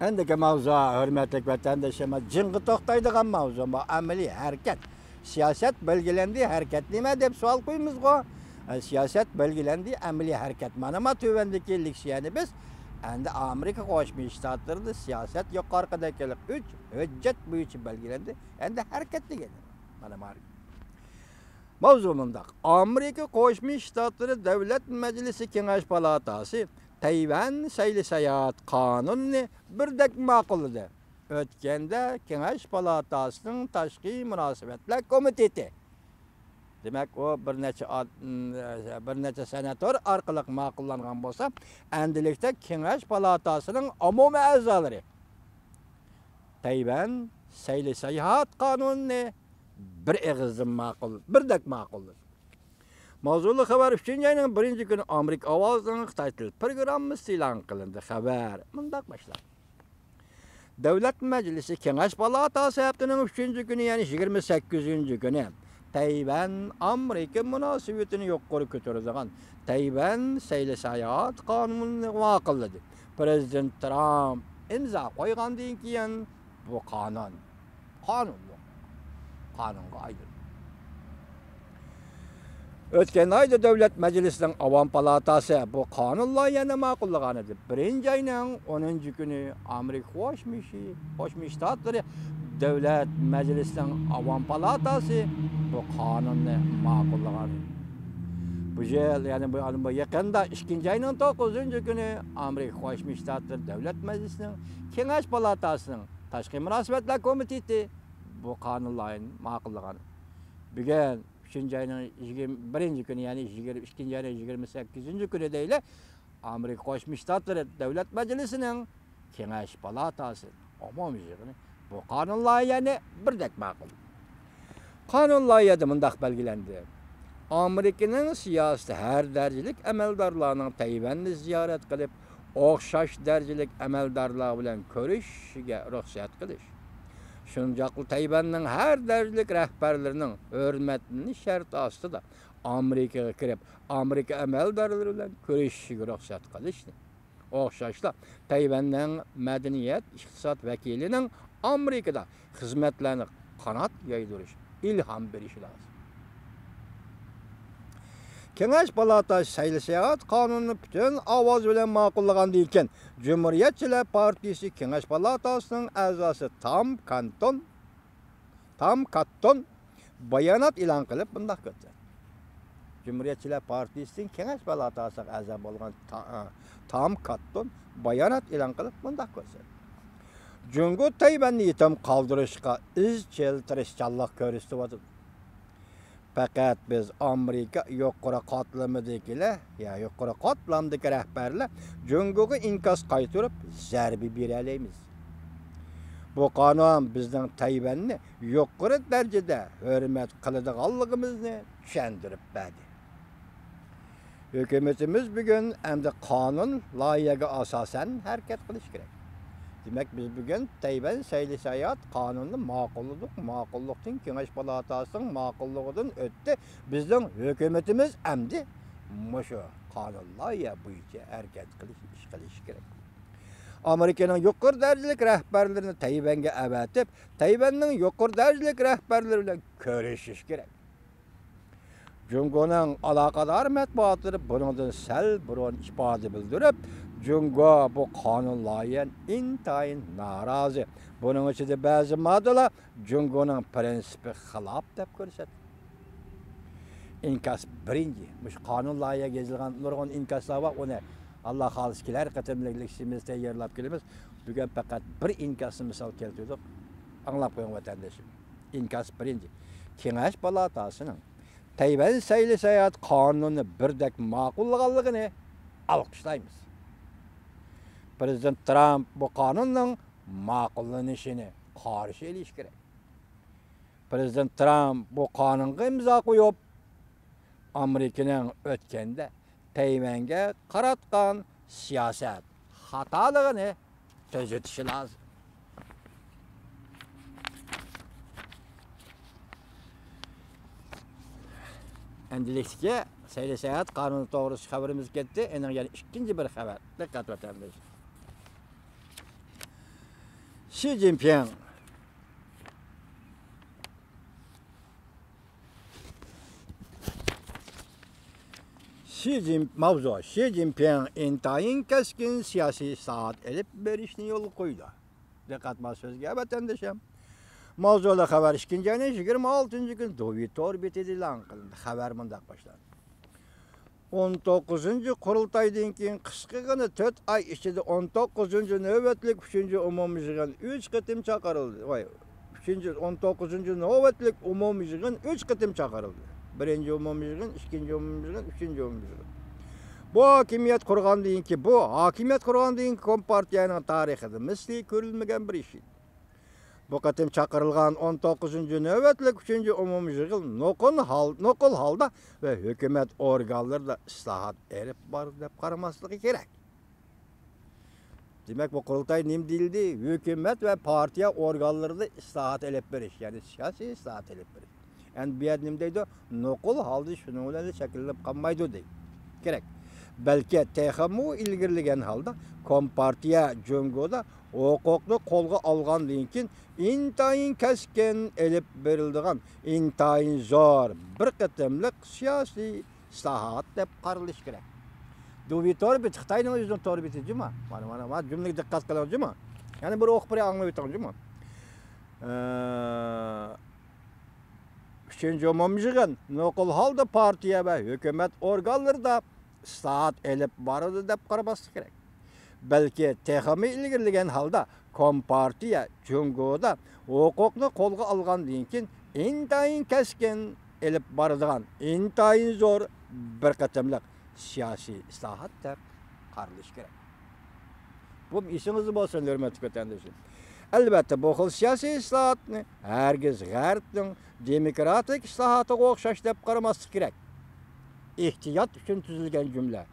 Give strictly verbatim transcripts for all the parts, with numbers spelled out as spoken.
ئەندىكى ماۋزۇ، ھۆرمەتلىك ۋەتەنداشلىرىمىز، جىڭغا توختايدىغان ماۋزۇ بۇ، ئەمەلىي ھەرىكەت. سىياسەت بەلگىلەندى، ھەرىكەت نېمە دەپ سوئال قويىمىزغۇ؟ ئە، سىياسەت بەلگىلەندى، ئەمەلىي ھەرىكەت. مانا ما تۆۋەندىكى لېكسىيەنى بىز ئەندى ئامېرىكا قوشما شتاتلىرىدا سىياسەت يۇقىرىقىدەك قىلىپ ئۈچ ھۆججەت بويىچە بەلگىلەندى، ئەندى ھەرىكەت دېگەن. مانا ما ماۋزۇ مۇنداق. ئامېرىكا قوشما شتاتلىرى دۆلەت مەجلىسى كېڭەش پالاتاسى تەيۋەن سەيلە ساياھەت قانۇنىنى بىردەك ماقۇللىدى. ئۆتكەندە كېڭەش پالاتاسىنىڭ تاشقى مۇناسىۋەتلەر كومىتېتى، دېمەك، ئۇ بىر نەچچە ئاد-، بىر نەچچە سېناتور ئارقىلىق ماقۇللانغان بولسا، ئەندىلىكتە كېڭەش پالاتاسىنىڭ ئومۇمىي ئەزالىرى تەيۋەن سەيلە ساياھەت قانۇنىنى بىر ئېغىزدىن ماقۇل، بىردەك ماقۇللىدى. ماۋزۇلۇق خەۋەر، ئۈچىنچى ئاينىڭ بىرىنچى كۈنى ئامېرىكا ئاۋازىنىڭ خىتاي تىل پروگراممىسى ئېلان قىلىندى. خەۋەر مۇنداق باشلانغان. دۆلەت مەجلىسى كېڭەش پالاتاسى ھەپتىنىڭ ئۈچىنچى كۈنى، يەنى يىگىرمە سەككىزىنچى كۈنى تەيۋەن ئامېرىكا مۇناسىۋىتىنى يۇقىرى كۆتۈرىدىغان تەيۋەن سەيلە ساياھەت قانۇنىنى ماقۇللىدى. پىرېزىدېنت ترامپ ئىمزا قويغاندىن كېيىن، بۇ قانۇن قانۇنلۇق، قانۇنغا ئايلىنىدۇ. ئۆتكەن ئايدا دۆلەت مەجلىسىنىڭ ئاۋام پالاتاسى بۇ قانۇن لايىھەنى ماقۇللىغان ئىدى. بىرىنچى ئاينىڭ ئونىنچى كۈنى ئامېرىكا قوشما، قوشما شتاتلىرى دۆلەت مەجلىسىنىڭ ئاۋام پالاتاسى بۇ قانۇننى ماقۇللىغان ئىدى. بۇ يىل، يەنى بۇ، بۇ يېقىندا ئىككىنچى ئاينىڭ توققۇزىنچى كۈنى ئامېرىكا قوشما شتاتلىرى دۆلەت مەجلىسىنىڭ كېڭەش پالاتاسىنىڭ تاشقى مۇناسىۋەتلەر كومىتېتى بۇ قانۇن لايىھىنى ماقۇللىغان. بۈگۈن ئۈچىنچى ئاينىڭ يىگىرمە بىرىنچى كۈنى، يەنى يىگىرمە ئىككىنچى ئاينىڭ يىگىرمە سەككىزىنچى كۈنى دەيلى، ئامېرىكا قوشما شتاتلىرى دۆلەت مەجلىسىنىڭ كېڭەش پالاتاسى ئومۇمىي يىغىنى بۇ قانۇن لايىھەنى بىردەك ماقۇل. قانۇن لايىھەدە مۇنداق بەلگىلەندى: ئامېرىكىنىڭ سىياسىتى ھەر دەرىجىلىك ئەمەلدارلارنىڭ تەيۋەننى زىيارەت قىلىپ، ئوخشاش دەرىجىلىك ئەمەلدارلار بىلەن كۆرۈشۈشىگە رۇخسەت قىلىش، شۇنداقلا تەيۋەننىڭ ھەر دەرىجىلىك رەھبەرلىرىنىڭ ھۆرمەتلىنىش شەرتى ئاستىدا ئامېرىكىغا كىرىپ، ئامېرىكا ئەمەلدارلىرى بىلەن كۆرۈشۈشىگە رۇخسەت قىلىشنى، ئوخشاشلا تەيۋەننىڭ مەدەنىيەت، ئىقتىساد ۋەكىلىنىڭ ئامېرىكىدا خىزمەتلەرنى قانات يايدۇرۇش، ئىلھام بېرىشى لازىم. كېڭەش پالاتاسى سەيلە ساياھەت قانۇنىنى پۈتۈن ئاۋاز بىلەن ماقۇللىغاندىن كېيىن، جۇمھۇرىيەتچىلەر پارتىيىسى كېڭەش پالاتاسىنىڭ ئەزاسى تام كانتون، تام كاتتون بايانات ئېلان قىلىپ مۇنداق كۆرسەتتى. جۇمھۇرىيەتچىلەر پارتىيىسىنىڭ كېڭەش پالاتاسىغا ئەزا بولغان تا-، تام كاتتون بايانات ئېلان قىلىپ مۇنداق كۆرسەتتى: جۇڭگو تەيۋەننى يېتىم قالدۇرۇشقا ئىزچىل تىرىشچانلىق كۆرسىتىۋاتىدۇ. پەقەت بىز ئامېرىكا يۇقىرى قاتلىمىدىكىلەر، يا يۇقىرى قاتلامدىكى رەھبەرلەر جۇڭگوغا ئىنكاس قايتۇرۇپ زەربە بېرەلەيمىز. بۇ قانۇن بىزنىڭ تەيۋەننى يۇقىرى دەرىجىدە ھۆرمەت قىلىدىغانلىقىمىزنى چۈشەندۈرۈپ بەردى. ھۆكۈمىتىمىز بۈگۈن ئەمدى قانۇن لايىھەگە ئاساسەن ھەرىكەت قىلىشى كېرەك. دېمەك، بىز بۈگۈن تەيۋەن سەيلە ساياھەت قانۇنىنى ماقۇللىدۇق. ماقۇللۇقتىن كېڭەش پالاتاسىنىڭ ماقۇللۇقىدىن ئۆتتى. بىزنىڭ ھۆكۈمىتىمىز ئەمدى مۇشۇ قانۇن لايىھە بويىچە ھەرىكەت قىلىش، ئىش قىلىشى كېرەك. ئامېرىكىنىڭ يۇقىرى دەرىجىلىك رەھبەرلىرىنى تەيۋەنگە ئەۋەتىپ، تەيۋەننىڭ يۇقىرى دەرىجىلىك رەھبەرلىرى بىلەن كۆرۈشۈش كېرەك. جۇڭگونىڭ ئالاقىدار مەتبۇئاتلىرى بۇنىڭدىن سەل بۇرۇن ئىپادە بىلدۈرۈپ، جۇڭگو بۇ قانۇن لايىھەنى ئىنتايىن نارازى، بۇنىڭ ئىچىدە بەزى ماددىلار جۇڭگونىڭ پىرىنسىپى خىلاپ دەپ كۆرسەتتى. ئىنكاس بىرىنچى. مۇشۇ قانۇن لايىھەگە يېزىلغان نۇرغۇن ئىنكاسلار بار، ئۇنى ئاللا خالىسا كېلەر قېتىملىق لېكسىيىمىزدا تەييارلاپ كېلىمىز. بۈگۈن پەقەت بىر ئىنكاسنى مىسال كەلتۈردۇق. ئاڭلاپ قويۇڭ، ۋەتەندىشىم. ئىنكاس بىرىنچى. كېڭەش پالاتاسىنىڭ تەيۋەن سەيلە ساياھەت قانۇنىنى بىردەك ماقۇللىغانلىقىنى ئالقىشلايمىز. پىرېزىدېنت ترامپ بۇ قانۇننىڭ ماقۇللىنىشىنى قارشى ئېلىشى كېرەك. پىرېزىدېنت ترامپ بۇ قانۇنغا ئىمزا قويۇپ، ئامېرىكىنىڭ ئۆتكەندە تەيۋەنگە قاراتقان سىياسەت خاتالىقىنى تۈزىتىشى لازىم. ئەمدىلىكتىكى سەيلە ساياھەت قانۇنى توغرىسىدىكى خەۋىرىمىز كەتتى. ئېنىڭ يەنە ئىككىنچى بىر خەۋەر. دىققەت، ۋەتەندىشلار. شى جىنپىڭ. شى جىن، ماۋزۇ، شى جىنپىڭ ئىنتايىن كەسكىن سىياسىي ئىسلاھات ئېلىپ بېرىشنى يولغا قويدى. دىققەت ماڭا سۆزگە، ۋەتەندىشىم. ماۋزۇلۇق خەۋەر ئىككىنچى ئاينىڭ يىگىرمە ئالتىنچى كۈنى دۇۋى تور بېتىدە ئېلان قىلىندى. خەۋەر مۇنداق باشلاندى. ئون توققۇزىنچى قۇرۇلتايدىن كېيىن قىسقىغىنە تۆت ئاي ئىچىدە ئون توققۇزىنچى نۆۋەتلىك ئۈچىنچى ئومۇمىي يىغىن ئۈچ قېتىم چاقىرىلدى. ۋاي، ئۈچىنچى، ئون توققۇزىنچى نۆۋەتلىك ئومۇمىي يىغىن ئۈچ قېتىم چاقىرىلدى. بىرىنچى ئومۇمىي يىغىن، ئىككىنچى ئومۇمىي يىغىن، ئۈچىنچى ئومۇمىي يىغىن. بۇ ھاكىمىيەت قۇرغاندىن كېيىن، بۇ ھاكىمىيەت قۇرغاندىن كېيىن كومپارتىيەنىڭ تارىخىدا مىسلى كۆرۈلمىگەن بىر ئىش ئىدى. بۇ قېتىم چاقىرىلغان ئون توققۇزىنچى نۆۋەتلىك ئۈچىنچى ئومۇمىي يىغىن نوقۇل ھال-، نوقۇل ھالدا ۋە ھۆكۈمەت ئورگانلىرىدا ئىسلاھات ئېلىپ بارىدۇ دەپ قارىماسلىقى كېرەك. دېمەك، بۇ قۇرۇلتاي نېمە دېيىلدى؟ ھۆكۈمەت ۋە پارتىيە ئورگانلىرىدا ئىسلاھات ئېلىپ بېرىش، يەنى سىياسىي ئىسلاھات ئېلىپ بېرىش. ئەمدى بۇ يەردە نېمە دەيدۇ؟ نوقۇل ھالدا شۇنىڭ بىلەن شەكىللىنىپ قالمايدۇ دەيدۇ. كېرەك. بەلكى تېخىمۇ ئىلگىرىلىگەن ھالدا كومپارتىيە جۇڭگودا ھوقۇقنى قولغا ئالغاندىن كېيىن ئىنتايىن كەسكىن ئېلىپ بېرىلىدىغان ئىنتايىن زور بىر قېتىملىق سىياسىي ئىسلاھات دەپ قارىلىشى كېرەك. دۇۋى تور بېتى، خىتاينىڭ ئۆزىنىڭ تور بېتى جۇما. مانا، مانا، مانا جۈملىگە دىققەت قىلىڭ جۇما. يەنە بىر ئوقۇپ بېرەي، ئاڭلىۋېتىڭ جۇما. ئە، ئۈچىنچى ئومۇميىغىن نوقۇل ھالدا پارتىيە ۋە ھۆكۈمەت ئورگانلىرىدا ئىسلاھات ئېلىپ بارىدۇ دەپ قارىماسلىق كېرەك. بەلكى تېخىمۇ ئىلگىرىلىگەن ھالدا كومپارتىيە جۇڭگودا ھوقۇقنى قولغا ئالغاندىن كېيىن ئىنتايىن كەسكىن ئېلىپ بارىدىغان ئىنتايىن زور بىر قېتىملىق سىياسىي ئىسلاھات دەپ قارىلىشى كېرەك. بۇ ئېسىڭىزدە بولسۇن، ھۆرمەتلىك ۋەتەندىشىم. ئەلۋەتتە، بۇ خىل سىياسىي ئىسلاھاتنى ھەرگىز غەربنىڭ دېموكراتىك ئىسلاھاتىغا ئوخشاش دەپ قارىماسلىق كېرەك. ئېھتىيات ئۈچۈن تۈزۈلگەن جۈملە.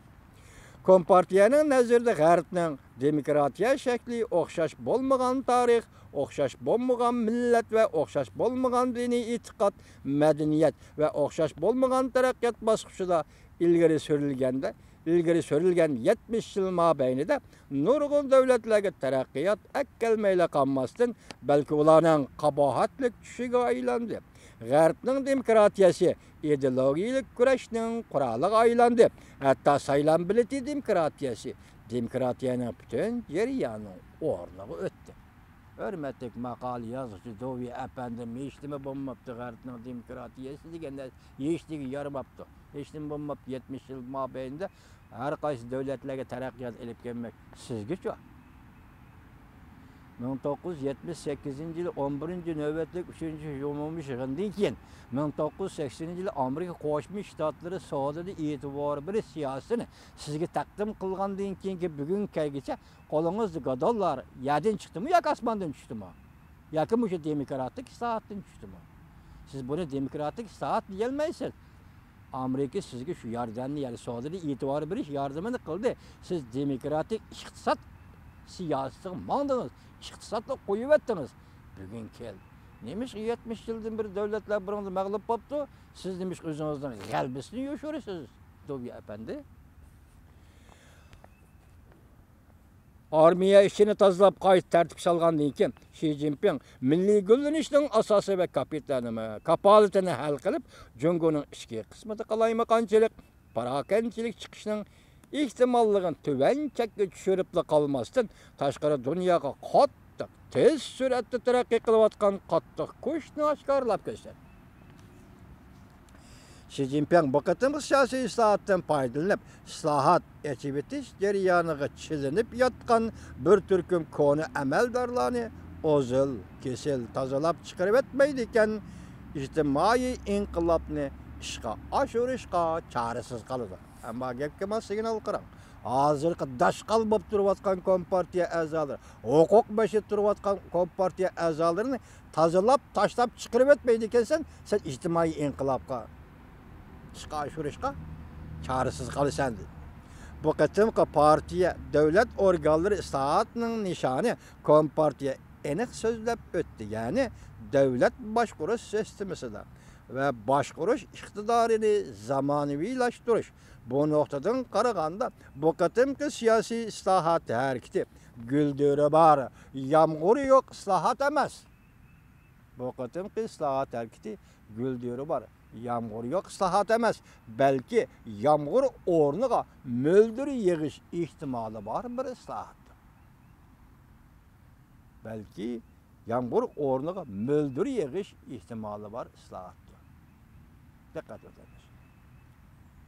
كومپارتىيەنىڭ نەزىرىدە غەربنىڭ دېموكراتىيە شەكلى ئوخشاش بولمىغان تارىخ، ئوخشاش بولمىغان مىللەت ۋە ئوخشاش بولمىغان دىنىي ئېتىقاد، مەدەنىيەت ۋە ئوخشاش بولمىغان تەرەققىيات باسقۇچىدا ئىلگىرى سۈرۈلگەندە، ئىلگىرى سۈرۈلگەن يەتمىش يىل مابەينىدە نۇرغۇن دەۋلەتلەرگە تەرەققىيات ئەكەلمەيلا قالماستىن، بەلكى ئۇلارنىڭ قاباھەتلىك چۈشىگە ئايلاندى. غەربنىڭ دېموكراتىيەسى ئىدېئولوگىيىلىك كۈرەشنىڭ قورالىغا ئايلاندى. ھەتتا سايلامبىلىتى دېموكراتىيەسى دېموكراتىيەنىڭ پۈتۈن جەريانىنىڭ ئورنىغا ئۆتتى. ھۆرمەتلىك ماقالە يازغۇچى دوۋى ئەپەندىم، ھېچنېمە بولماپتۇ، غەربنىڭ دېموكراتىيەسى دېگەن نەرسە ھېچنېمىگە يارىماپتۇ. ھېچنېمە بولماپتۇ، يەتمىش يىل مابەينىدە ھەر قايسى دەۋلەتلەرگە تەرەققىيات ئېلىپ كەلمەك سىزگىچۇ؟ مىڭ توققۇز يۈز يەتمىش سەككىزىنچى يىلى ئون بىرىنچى نۆۋەتلىك ئۈچىنچى ئومۇمىي يىغىندىن كېيىن، مىڭ توققۇز يۈز سەكسىنىنچى يىلى ئامېرىكا قوشما شتاتلىرى سودىدا ئېتىبار بېرىش سىياسىتىنى سىزگە تەقدىم قىلغاندىن كېيىنكى بۈگۈنگە كەلگۈچە قولىڭىزدىكى دوللار يەردىن چىقتىمۇ ياكى ئاسماندىن چۈشتىمۇ؟ ياكى مۇشۇ دېموكراتىك ئىسلاھاتتىن چۈشتىمۇ؟ سىز بۇنى دېموكراتىك ئىسلاھات دېيەلمەيسىز. ئامېرىكا سىزگە شۇ ياردەمنى، يەنى سودىدا ئېتىبار بېرىش ياردىمىنى قىلدى. سىز دېموكراتىك ئىقتىساد سىياسىتىغا ماڭدىڭىز، ئىقتىسادنى قويۇۋەتتىڭىز. بۈگۈن كەل. نېمىشقا يەتمىش يىلدىن بېرى دۆلەتلەر بىرىڭلار مەغلۇپ بوپتۇ؟ سىز نېمىشقا ئۆزىڭىزنىڭ غەلىبىسىنى يوشۇرىسىز، دوۋي ئەپەندى؟ ئارمىيە ئىچىنى تازىلاپ قايتا تەرتىپكە سالغاندىن كېيىن، شى جىنپىڭ مىللىي گۈللىنىشنىڭ ئاساسى ۋە كاپىتانىمۇ، كاپالىتىنى ھەل قىلىپ، جۇڭگونىڭ ئىچكى قىسمىدا قالايمىقانچىلىق، پاراكەندىچىلىك چىقىشنىڭ ئېھتىماللىقىنى تۆۋەن چەككە چۈشۈرۈپلا قالماستىن، تاشقىرى دۇنياغا قاتتىق، تېز سۈرئەتتە تەرەققىي قىلىۋاتقان قاتتىق كۈچنى ئاشكارىلاپ كۆرسەتتى. شى جىنپىڭ بۇ قېتىمقى سىياسىي ئىسلاھاتتىن پايدىلىنىپ، ئىسلاھات ئېچىۋېتىش جەريانىغا چىلىنىپ ياتقان بىر تۈركۈم كونا ئەمەلدارلارنى ئۇزۇل-كېسىل تازىلاپ چىقىرىۋەتمەيدىكەن، ئىجتىمائىي ئىنقىلابنى ئىشقا ئاشۇرۇشقا چارىسىز قالىدۇ. ئەمما گەپكە ماس سىگنال قىلىڭ. ھازىرقى داشقال بولۇپ تۇرۇۋاتقان كومپارتىيە ئەزالىرى، ھوقۇق بېشىدا تۇرۇۋاتقان كومپارتىيە ئەزالىرىنى تازىلاپ، تاشلاپ چىقىرىۋەتمەيدىكەنسەن، سەن ئىجتىمائىي ئىنقىلابقا ئىشقا ئاشۇرۇشقا چارىسىز قالىسەن، دېدى. بۇ قېتىمقى پارتىيە دۆلەت ئورگانلىرى ئىسلاھاتىنىڭ نىشانى كومپارتىيە ئېنىق سۆزلەپ ئۆتتى، يەنى دۆلەت باشقۇرۇش سىستېمىسىدا ۋە باشقۇرۇش ئىقتىدارىنى زامانىۋىلاشتۇرۇش. بۇ نۇقتىدىن قارىغاندا، بۇ قېتىمقى سىياسىي ئىسلاھات ھەرىكىتى گۈلدۈرى بار، يامغۇرى يوق ئىسلاھات ئەمەس. بۇ قېتىمقى ئىسلاھات ھەرىكىتى گۈلدۈرى بار، يامغۇرى يوق ئىسلاھات ئەمەس، بەلكى يامغۇر ئورنىغا مۆلدۈر يېغىش ئېھتىمالى بار بىر ئىسلاھاتتۇر. بەلكى يامغۇر ئورنىغا مۆلدۈر يېغىش ئېھتىمالى بار ئىسلاھاتتۇر. دىققەت، ۋەتەنداش.